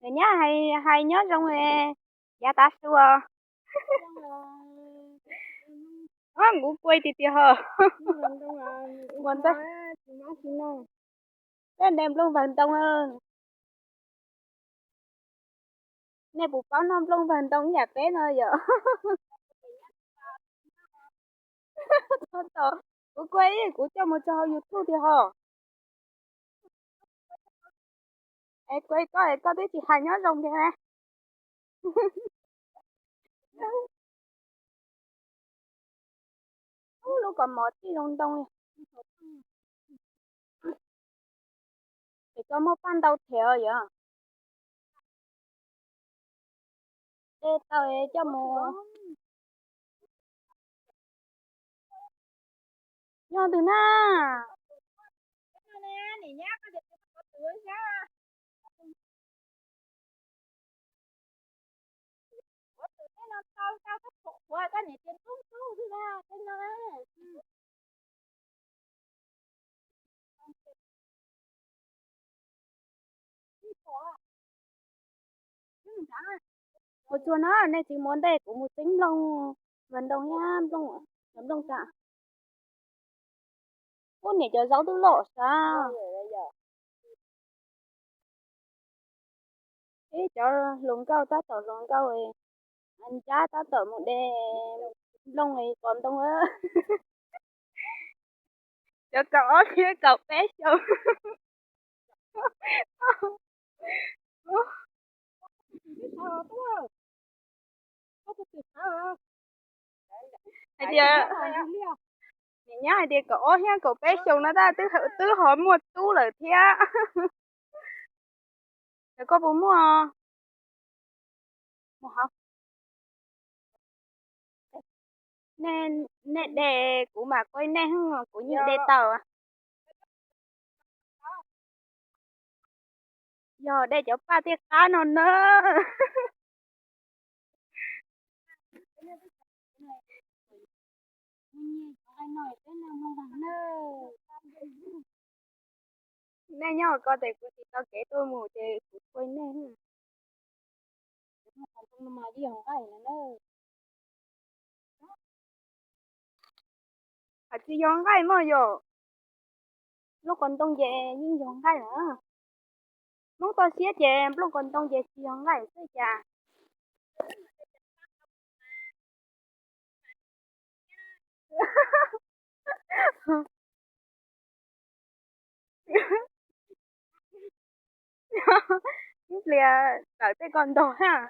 Niam nyab hais nyob zoo, yav tav su os. Kuv kuaj tiag tiag ho. Tej de nplooj vawg ntoo. Nej puas paub noj nplooj vawg ntoo ib yam peb no yom? Kuv kuaj, kuv coj mus tso hauv YouTube tiag ho. Es kuv, koj, koj twb tsis hais nyob zoo tiag. Lub kaus mom txij zoo ntoo li. Ces koj muaj paj ntau thiab yom? De tau coj mus. Nyob twg na? Ua tsuag no nej tsis muaj ntej kuv mus txeeb nplooj, nplooj ntoo thiab nplooj, nplooj tas. Ub, niam cov zaub twb loj sav. Ib cov hluas nkauj tab tom hluas nkauj, nrab tab tom mus de nplooj qos ntoo. Cov kaum ob thiab kaum peb xyoo. Hais tias, niam nyab hais tias kaum ob thiab kaum peb xyoo no tab twb ho muaj tub lawm thiab. Cov koj puas muaj? Nej de kuv mam kuaj nej, kuv yeej de tau. Yog de cov paj tiaj qab no na. Nej nyob ko ces kuv tsis tau kev tuaj mus ces kuv kuaj nej. Hais tsis yog nqaij mog yom. Nplooj qos ntoo ces yeej yog nqaij lawm. Hmoob toj siab ces nplooj qos ntoo ces tsis yog nqaij xwb cas. Ib pliag tawm tej ko ntog thiab.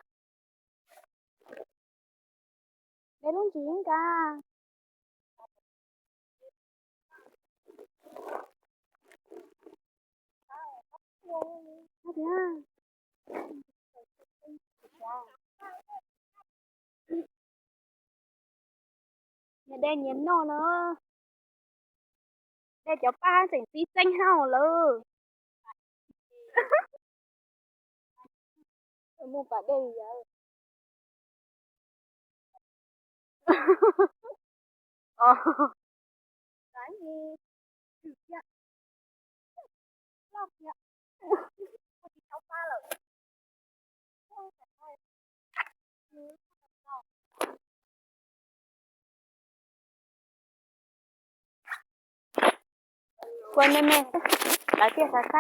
De lub ntsis nka. Nyias de nyias noj no. De cov paj tseem txi txeeb hauj lawm. Muaj pas dej yawg. Kuaj me me, lawv thiaj xav saib.